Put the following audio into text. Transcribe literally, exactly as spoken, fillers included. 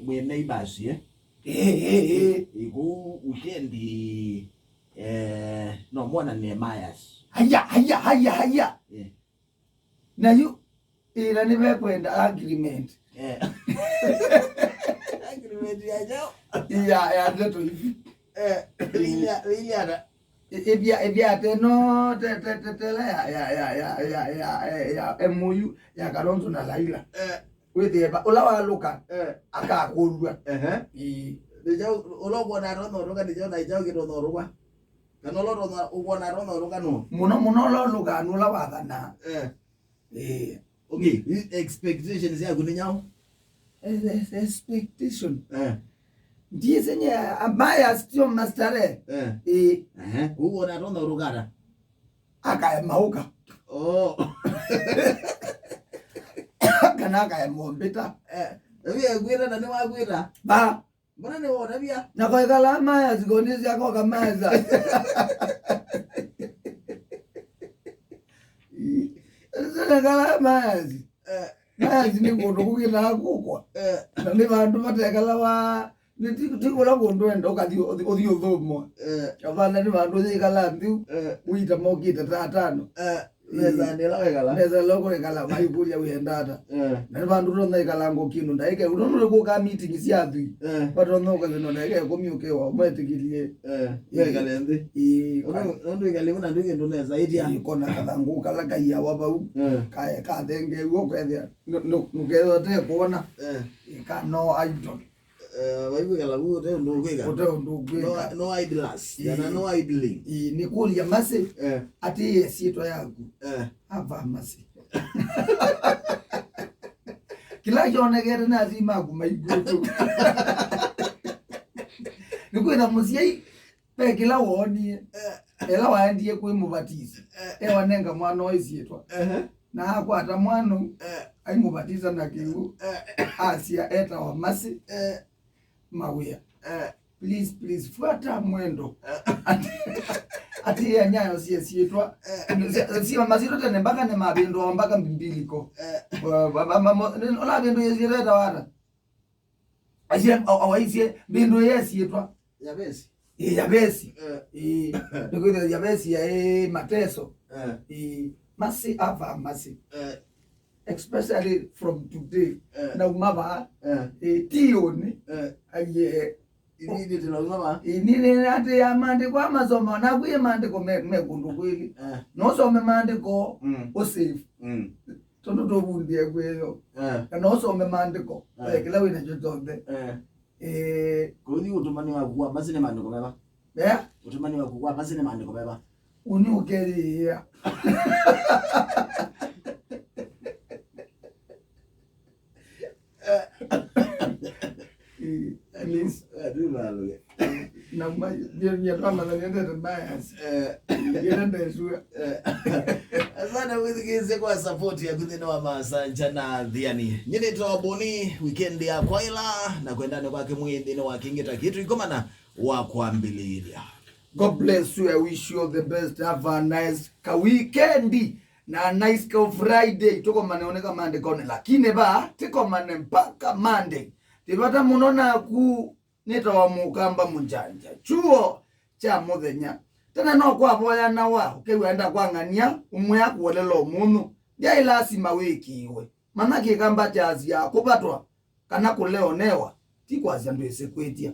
Mwĩ neighbors, eh? Eh, eh, eh. Ĩkũ weekend, eh, no mwonane Mayas. Haya, haya, haya, haya. Eh. Na yu, ĩla nĩvekwenda agreement. Eh. Agreement ya nyau. Ya, ya ndeto ivi. Eh, ĩla, ĩla ata? Ĩ-, ĩvya, ĩvya ate no, te, te, te, tela ya, ya, ya M O U ya Kalonzo na Raila. Eh. Wĩthĩe va, ũla walũka, eh, akakũlw'a. Ehe. Ĩĩ. Nĩ kyaũ, ũla ũkwona atonya ũlũka, nĩ kyaũ na nĩ kyaũ kĩtonya ũlũka? Kana ũla ũtonya, ũkwona atonya ũlũka nũũ? Mũno mũno ũla ũlũkaa nĩ ũla wathanaa. Eh. Ĩĩ. Okay, i-, expectations yaku nĩ nyaũ? Eh, eh, expectation. Eh. Ndiĩsĩ nye, a, Mayas tio mastarehe. Eh. Ĩĩ. Ehe. Ũu wona atonya ũlũka ata? Akaema ũka. Oh. Kana akaema ũmbĩta. Eh, ĩu ekwĩta na nĩwakwĩta? Ba. Mbona nĩwonavya? Na kwekala Mayas, koni syakoka Mayas. Nekala Mayas. Eh. Mayas nĩ kũndũ kũkĩtaa kũkwa. Eh. Na nĩ vandũ vatekalawa, nĩ ti, ti kũla kũndũ wenda ũkathi ũthi, ũthi ũthũmwa. Eh. Avana nĩ vandũ yĩkala nthĩ, eh, wĩta mokĩte ta atano. Eh. Mesa nĩ ĩla wekala. Mesa ĩla ũkwĩkala, maikũlya wĩenda ata. Eh. Na nĩ vandũ ũtonya ĩkalanga ũkĩndũ ndaĩka ĩmwe. Nũndũ nĩkũkaa meeting sya athwii. Eh. Vatonya ũkethĩwa ndaĩka ĩkũmi ũkĩwa, ũmetĩkĩlye. Eh. Ĩĩ. Wekale nthĩ. Ĩĩ, ũndũ, ũndũ ĩkale ũna ndwĩ kĩndũ nesa, ĩtia. Ĩĩ, kona kathangũ kala kaiawa vau. Eh. Kae, kathengew'a ũkethĩa. Nũ-, nũ-, nũkethĩa ũte kwona. Eh. Ĩka no idol. Eh, waigwĩkala vu ũte ũndũ ũkwĩka. Ũte ũndũ ũkwĩka. No, no idlers. Ĩĩ. Kana no idling. Ĩĩ, nĩkũlya Mercy, eh, atĩ ye syĩtwa yaku. Eh. Ava Mercy. Kĩla kyonekete na athii maku maigwĩtũ. Nĩkwĩtha mũsyai, ve kĩla woonie. Eh. Ela waendie kwĩ mũvatisi. Eh. Ewanenga mwana ũyũ syĩtwa. Ehe. Na akwata mwana ũu, eh, aimũvatisa na kĩw'ũ, eh, asya etawa Mercy, eh, Mawĩa. Eh. Please, please, fuata mwendo. Eh. Ati, ati ya nyayo sie syĩtwa. Eh. Si, si masyĩtwa tene mpaka nĩ mavĩndũa mpaka mbiliko. Eh. Wa, wa, wa, wa, mo-, nĩ, ũla vĩndũ yĩsyĩtwa etawa ata? Aisye, a-, awaisye, mbĩndũ ĩĩ yesyĩtwa Yavesi. Ĩĩ, Yavesi. Eh. Ĩĩ, nĩkwĩthĩa Yavesi yaĩ mateso. Eh. Ĩĩ, Mercy ava Mercy. Eh. Especially from today. Eh. Nauma vaa. Eh. Ĩĩ, ti ũnĩ. Eh. Aiye. Inyitĩte nauma vaa. Ĩĩ, nĩ, nĩ atĩ ya maandĩko amasoma, naku ye maandĩko me, me kũndũ kwĩlĩ. Eh. No ũsome maandĩko, mm, ũsave. Mm. Tondũ tũvundie kwĩyo. Eh. Kana ũsome maandĩko, eh, eh, kĩla wĩ nakyo kyonthe. Eh. Eh. Kũthi ũtũmani waku wa Mercy nĩ maandĩko meva? Eh? Ũtũmani waku wa Mercy nĩ maandĩko meva? Ũnĩ ũkeyĩĩa. Eh. Eh, at least, eh, ndwĩvalũe. Na ma-, ndio, ndio, twamanya nĩendete bias. Eh. Ndio ndesua. Eh. Asante mwĩthukĩĩsye kwa support yaku nthĩnĩ wa Masanja na Thiani. Nyie nĩtawa Boni, weekend yakwa ĩla, na kwendane kwake mwĩ nthĩnĩ wa kĩngĩ ta kĩtũ ikomana wa kwambĩlĩĩlya. God bless you. I wish you all the best. Have a nice ka weekend na nice ka Friday. Tũkomane ũnĩka Monday kone, lakini va, tĩkomane mpaka Monday. Tĩ vata mũno naku. Nĩtawa Mũkamba Mũnjanja. Chuo kya mũthenya. Tene no kwavoyanawa, ũkew'a enda kwang'ania, ũmwĩa kũolela ũmũnthũ. Ndyaĩ lasima wĩkĩĩwe. Mana Kĩkamba kyasyaa kũvatwa kana kũleonewa, ti kwasya ndwĩsĩ kwĩtya.